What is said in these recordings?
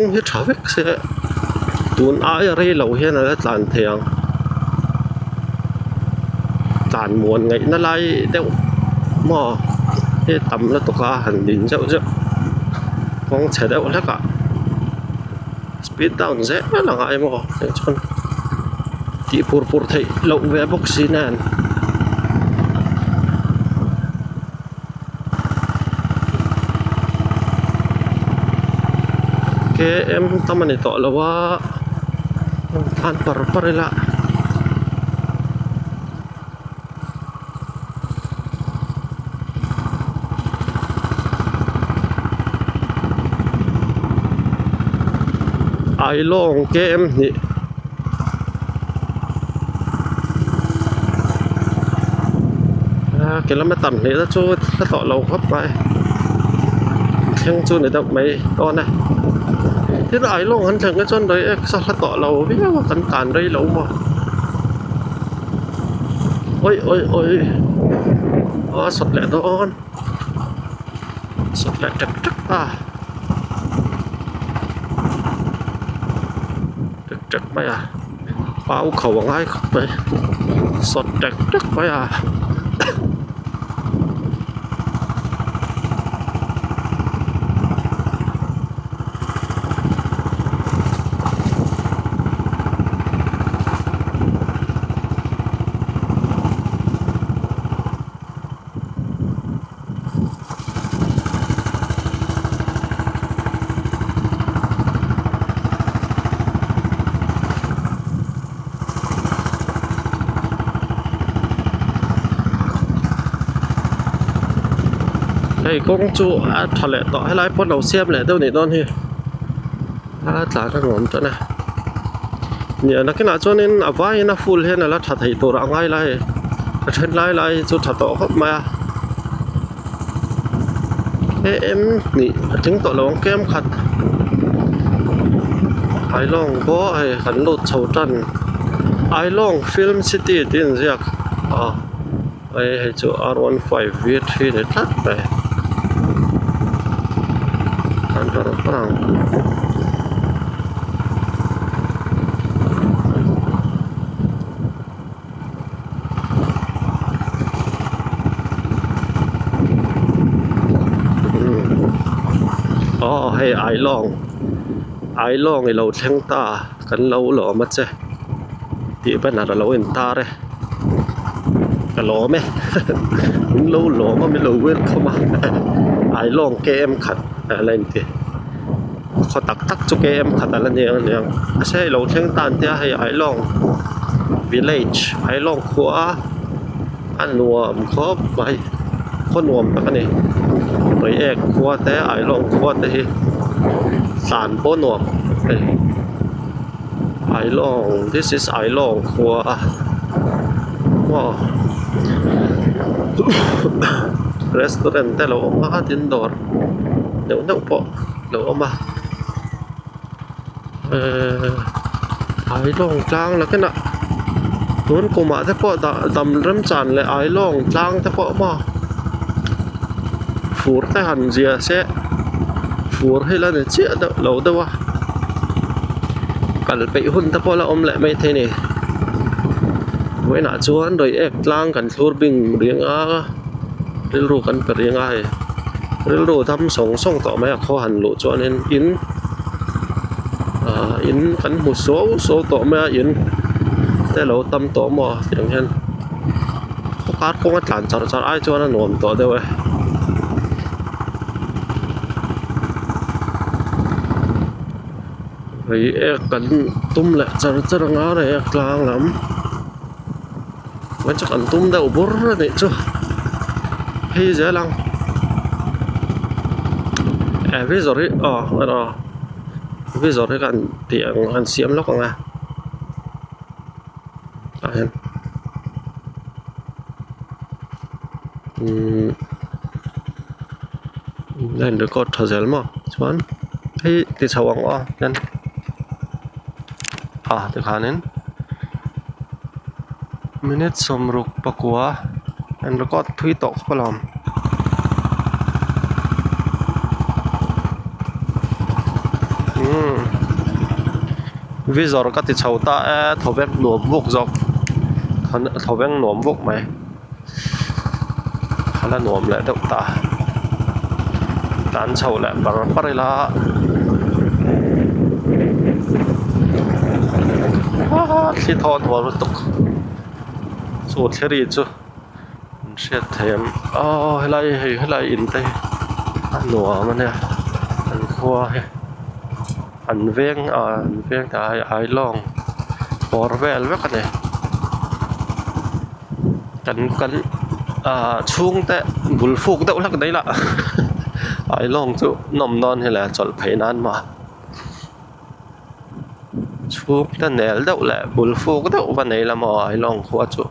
Kawng hi tha vek se tun aia rei lo hian a la tlan thei ang tlan muan ngaihna lai deuh maw hi tam lutuk a han din zeuh zeuh kawng chhe deuh hlek ah speed down zel a ngai maw hei chuan tih pur pur theih loh ve bawk si nen. Km tam a ni tawh lo a tlan par par ila Ailawng km hnih. Kilometer hnih na chu hla tawh lo khawp mai thleng chu ni deuh mai dawn e tin Ailawng han thleng hi chuan rei ek sa hla tawh lo viau a kan tlan rei lo maw awi awi awi a sawt leh dawn sawt leh ṭek ṭek ta. Ṭek ṭek mai a pau kho a ngai khawp mai sawt ṭek ṭek mai a. Hei kawng chu a tha leh tawh helai pawh lo siam leh deuh nih dawn hi a tlan a nuam tan a nia nakinah chuanin a vaiin a full hian a la tha thei tur a ngai lai a then lai lai chu tha tawh khawp mai a. Em hnih a tling tawh lo ang kem khat Ailawng pawh hei kan lut chho tan Ailawng film city tih a inziak a hei hei chu r 15 v 3 ni tlat mai an rawn phawrh ang. Aw hei Ailawng Ailawng i lo thleng ta kan lo lawm a che tih banner a lo intar e ka lawm e min lo lawm a min lo welcome a Ailawng km khat a la inti khaw tak tak chu km khat a la ni ang aniang mahse hei lo thleng tan te a hei Ailawng village Ailawng khua a nuam khawp mai khaw nuam tak a ni Reiek khua te Ailawng khua te hi tlan pawh nuam hei Ailawng this is Ailawng khua maw restaurant te a lo awm a tin dawr neuh neuh pawh a lo awm a ehh Ailawng tlang la kenah tun kumah te pawh dah dam remchan leh Ailawng tlang te pawh maw fur te han zia se fur hi la ni chiah deuh lo deuh a kal peih hun te pawh la awm leh maithei a ni vawiinah chuan Reiek tlang kan thlur bing reng a. Rilru kan pe reng a hei rilru dam sawng sawng tawh mai a khaw han luh chuanin in ahh in kan hmu suau suau tawh mai a in te lo tam tawh maw tiang hian khawkar kawnga tlan char char ai chuan a nuam tawh deuh e. Reiek kan tum leh char char anga reiek tlang lam. Vai chu kan tum deuh bur a nih chu phei zel ang eh vizor hi aw aw vizor hi kan tih ang kan siam lawk ang a tah hian umm a in record tha zel maw chuan hei ti chho ang aw hian ah tikhanin. Minute sawmruk pakua an record thui tawh khawp alawm. Umm. Vizor ka ti chho ta e thawveng nuam vuk zawk thawveng nuam vuk mai a la nuam leh deuh ta tlan chho leh par par ila thli thaw nuam lutuk chu thli ri chu an hriat theih ang aw helai hei helai in te hi a nuam a nia an khua hi an veng ah an veng tah hi ailawng bawr vel vek a ni kan kan ah chhungte bul fuk deuh hlek mai lah ailawng chu nawm dawn hi le chawlh phei nan maw. Chhungte nel deuh leh bul fuk deuh va nei la maw Ailawng khua chu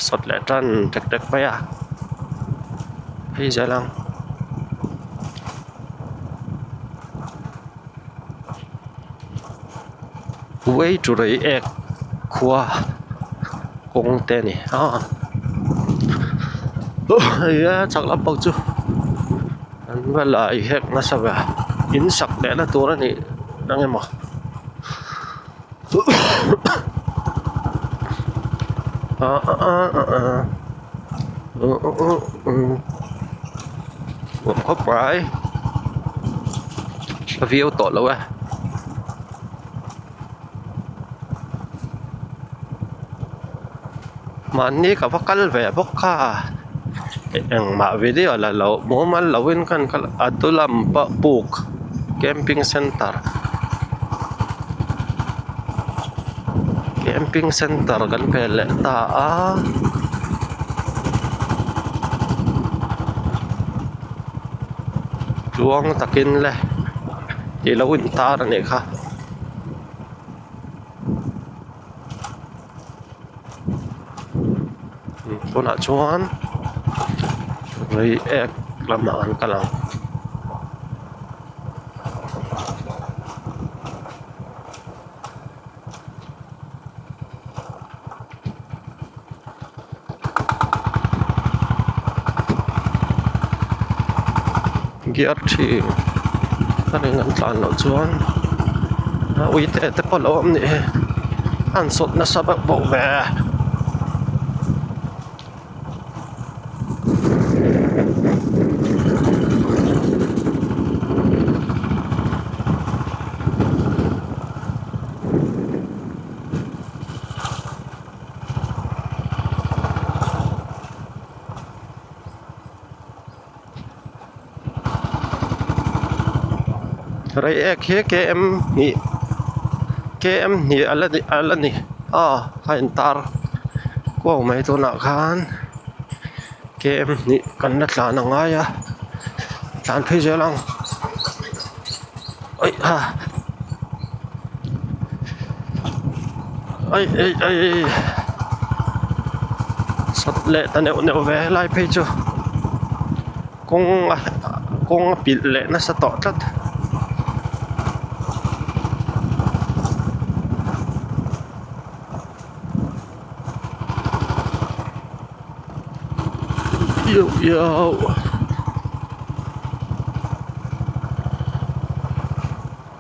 sawt leh tan tek tek mai a phei zel ang. Way to Reiek khua kawng te a ni a hei a chak lampang chu. An va lai hek nasa ve in sak leh na tur a nih ang emaw nuam khawp mai a viau tawh lo e. Mahni ka va kal ve bawk a engmah video la loh mumal loin kan kal a dulam pawh puk camping center camping center kan pel leh ta a. Tluang takin le tih lo intar a nih kha. Tunah chuan reiek lamah an kal ang. Gear thin a ring an tlan loh chuan a ui te te pawh lo awm nih hi an sawt nasa beuh beuh ve. Reiek hi km hnih km hnih a la ni a la ni a a intar kuau mai tunah khan km hnih kan la tlan a ngai a tlan phei zel ang aih ha aih aih aih sawt leh ta neuh neuh ve helai phei chu kawng a kawng a pilh leh nasa tawh tlat.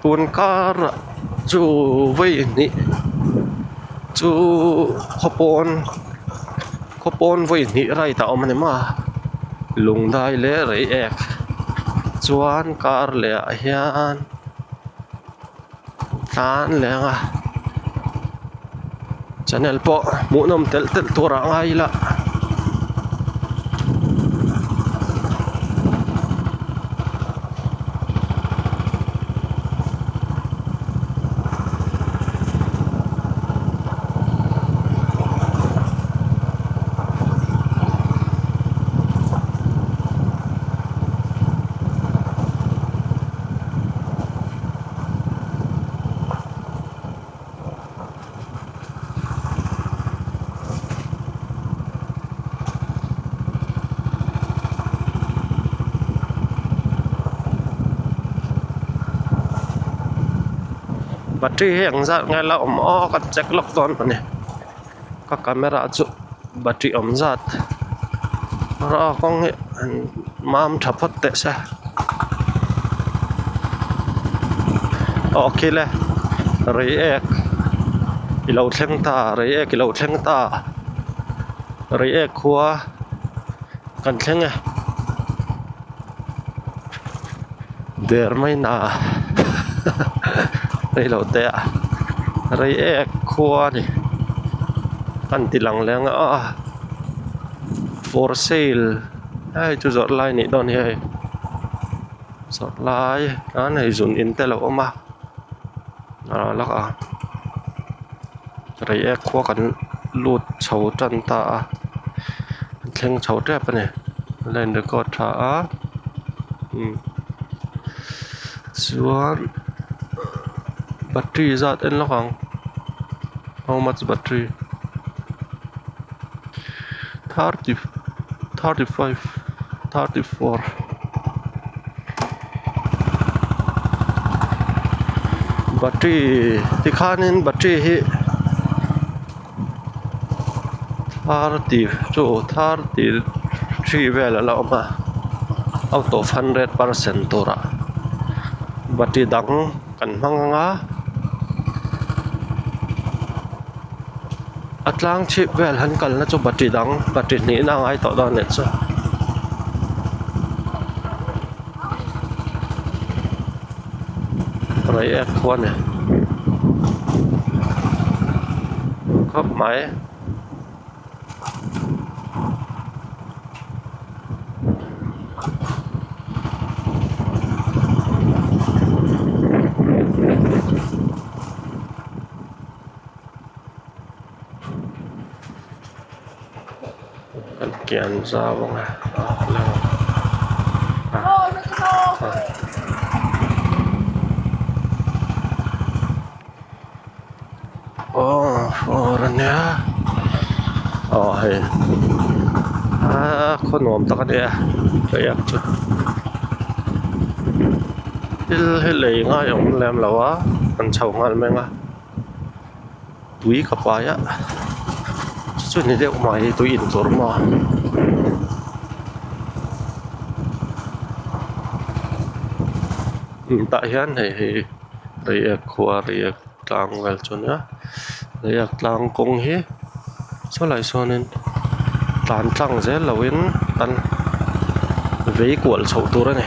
Tun karah chu vawi hnih chu khawpawn khawpawn vawi hnih right a awm a ni maw lungdai leh reiek chuan kar leh ah hian. Tlan leng a channel pawh hmuhnawm telh telh tur ah ngai ila. Battery hi eng zat nge la awm aw ka check lawk dawn a ni ka camera chu battery awm zat kawng hi mam tha phawt teh se. Aw khi le. Reiek i lo thleng ta Reiek i lo thleng ta Reiek khua kan thleng e der mai na rei lo te ah Reiek khua a ni an ti lang leng a for sale hei chu zawrh lai nih dawn hi hei zawrh lai chuan hei zun in te a lo awm a ah lawk a Reiek khua kan lut chho tan ta a an thleng chho tep a ni a la in record tha a umm chuan battery zat en lawk ang how much battery thirty 35 34 Battery tikhanin battery hi 30 chu 33 vel a la awm a out of 100% turah battery dang kan hmang ang a. A tlang chhip vel han kalna chu battery dang battery hnihna a ngai tawh dawn leh chu. Reiek khua a ni khawp mai. Kan kian zau ang a aw fur a nia aw hei ah khaw nuam tak a ni a riak chu thil hi lei ngai awm lem lo a an chho nghal meng a. Tui ka pai a chu chu ni deuh mai tui in tur maw tah hian hei hi reiek khua reiek tlang vel chu ania reiek tlang kawng hi sawlai sawnin tlan tlang zel loin an vei kual chhoh tur a ni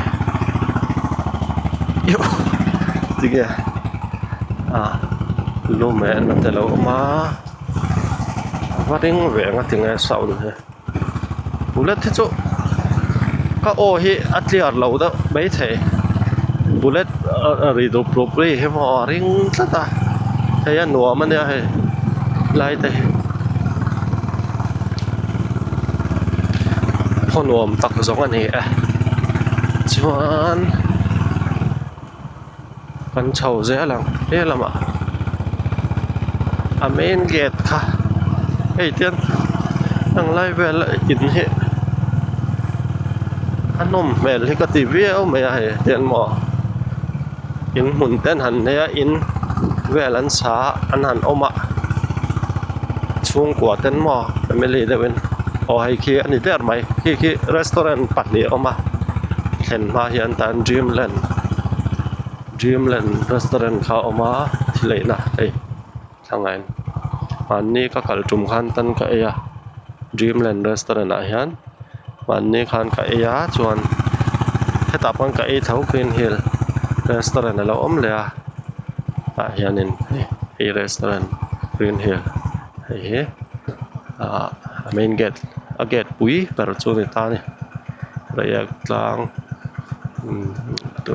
tinge ah lu meh na te lo awm a a va ring ve ang a tinge sound hi bullet hi chu ka aw hi a clear lo deuh maithei bullet a ri dup dup ri hi maw a ring tlat a hei a nuam a nia hei lai te hi khaw nuam tak zawng a ni e chuan kan chho zel ang he lamah a main gate kha hei tian heng lai vel a in hi a nawm hmel hi ka ti viau mai a hei tian maw in hmun te an han nei a in vel an sa a an han awm a chhungkua ten maw family deuh in aw hei khi a ni der mai khi khi restaurant pahnih a awm a thlen hma hian tan dreamland dreamland restaurant kha a awm a thil eina hei thlangain mahni ka kal tum khan tan ka ei a dreamland restaurant ah hian mahni khan ka ei a chuan hetah pawh ka ei tho green hill restaurant a lo awm leh a tah hianin hei restaurant green hill hei hi ahh a main gate a gate pui ber chu a ni ta a ni reiek tlang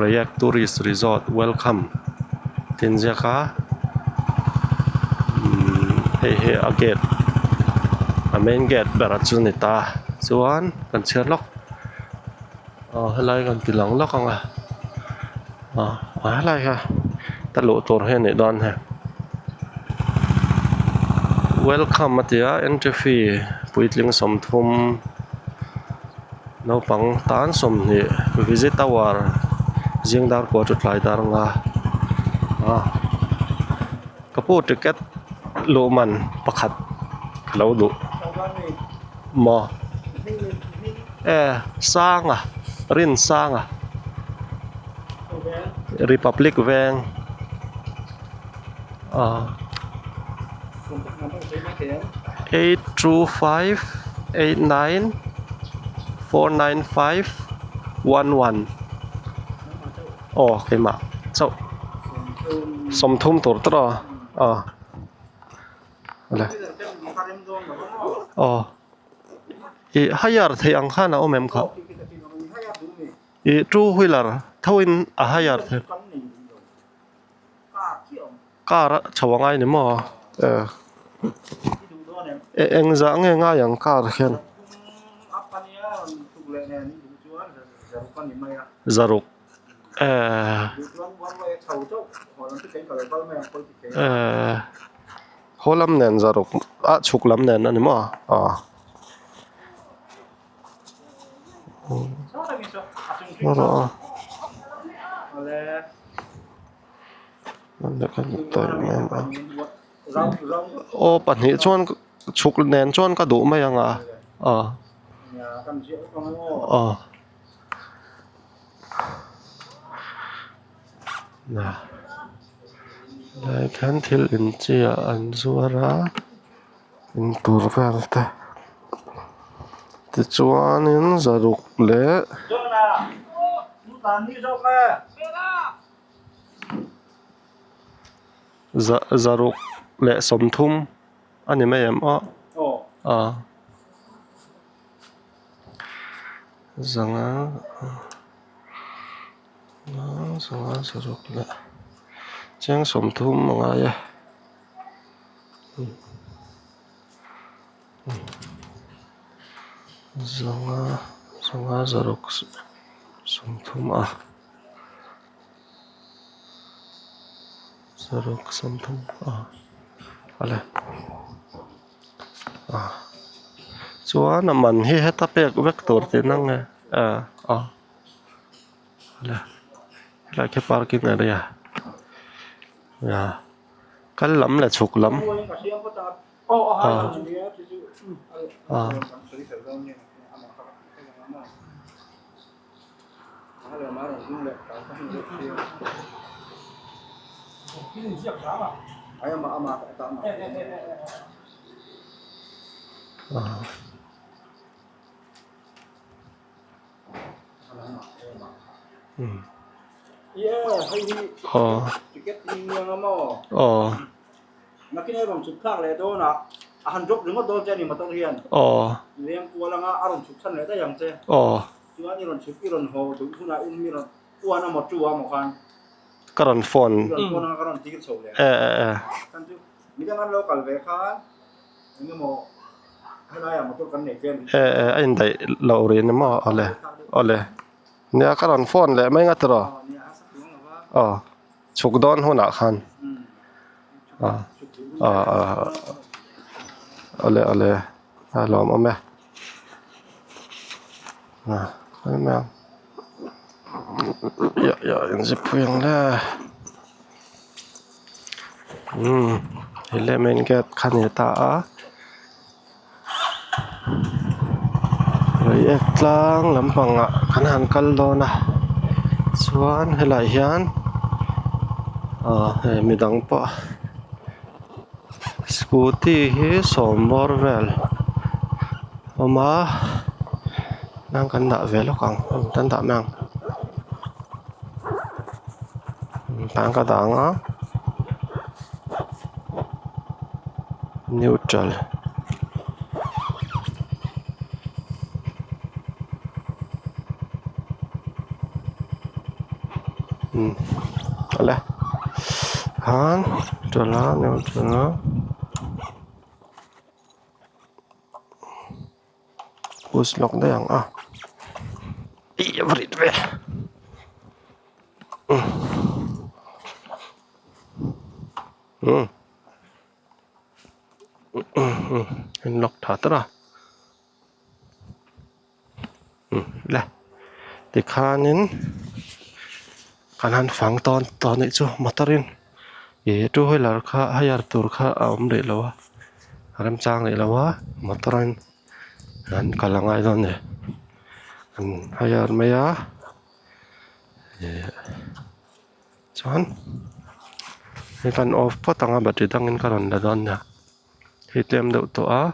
reiek tourist resort welcome tih an ziak a hei hi a gate a main gate ber chu a ni ta chuan kan chhiar lawk aw helai kan ti lang lawk ang a aw helai kha ka luh tur hi a nih dawn hei welcome a ti a entry fee puitling 30 naupang tan 20 visit hour zing dar kua chu tlai dar anga a ka pu ticket luh man pakhat ka lo duh maw e sanga rin sanga republic veng. Eight two five eight nine four nine five one one aw keimah chauh sawmthum tur tur aw aw awle aw ih hire theih ang khan a awm em kha ih two wheeler tho in a hire theih. Car a chho a ngai ni maw eh eng zah nge ngai ang car hian zaruk eh eh haw lam nen zaruk a chhuk lam nen a ni maw aw. Aw pahnih chuan chhuk nen chuan ka duh mai ang a aw aw lai khian thil inchiah an zuar a. Intur vel te tichuanin zaruk leh zaruk leh sawmthum a ni mai em aw a zanga zanga zaruk leh cheng sawmthum a ngai a. Zanga zanga zaruk sawmthum a zaruk sawmthum a awle a chuan a man hi heta pek vek tur tihna nge a awle helai khi parking area a. Kal lam leh chhuk lam ah ah. Ka rawn phone e e e. E e a indaih loh rih ni maw awle awle nia ka rawn phone leh mai nga tiraw aw chhuk dawn hunah khan a a a awle awle a lawm awm e a inzep pui ang le. Umm he leh main gate kha ni ta a reiek tlang lampang ah kan han kal dawn a chuan helaiah hian ah hei midang pawh scooty hi sawm bawr vel a awm a nang kan dah ve lawk ang kan dah mai ang. Tang ka dang a neutral umm awle khan neutral a neutral a. Push lawk daih ang a ih a va rit ve umm umm in lock tha tawrh a umm le tikhanin kan han fang tawn tawh anih chu motor in ih two wheeler kha hire tur kha a awm rih lo a remchang rih lo a motor in an kal a ngai dawn a ni an hire mai a ih chuan. Hei kan off phawt ang a battery dangin ka rawn la dawn nia. Hei tlem deuh tawh a.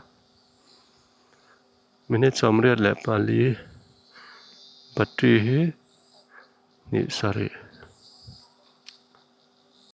Minute 84 battery hi hnih sarih.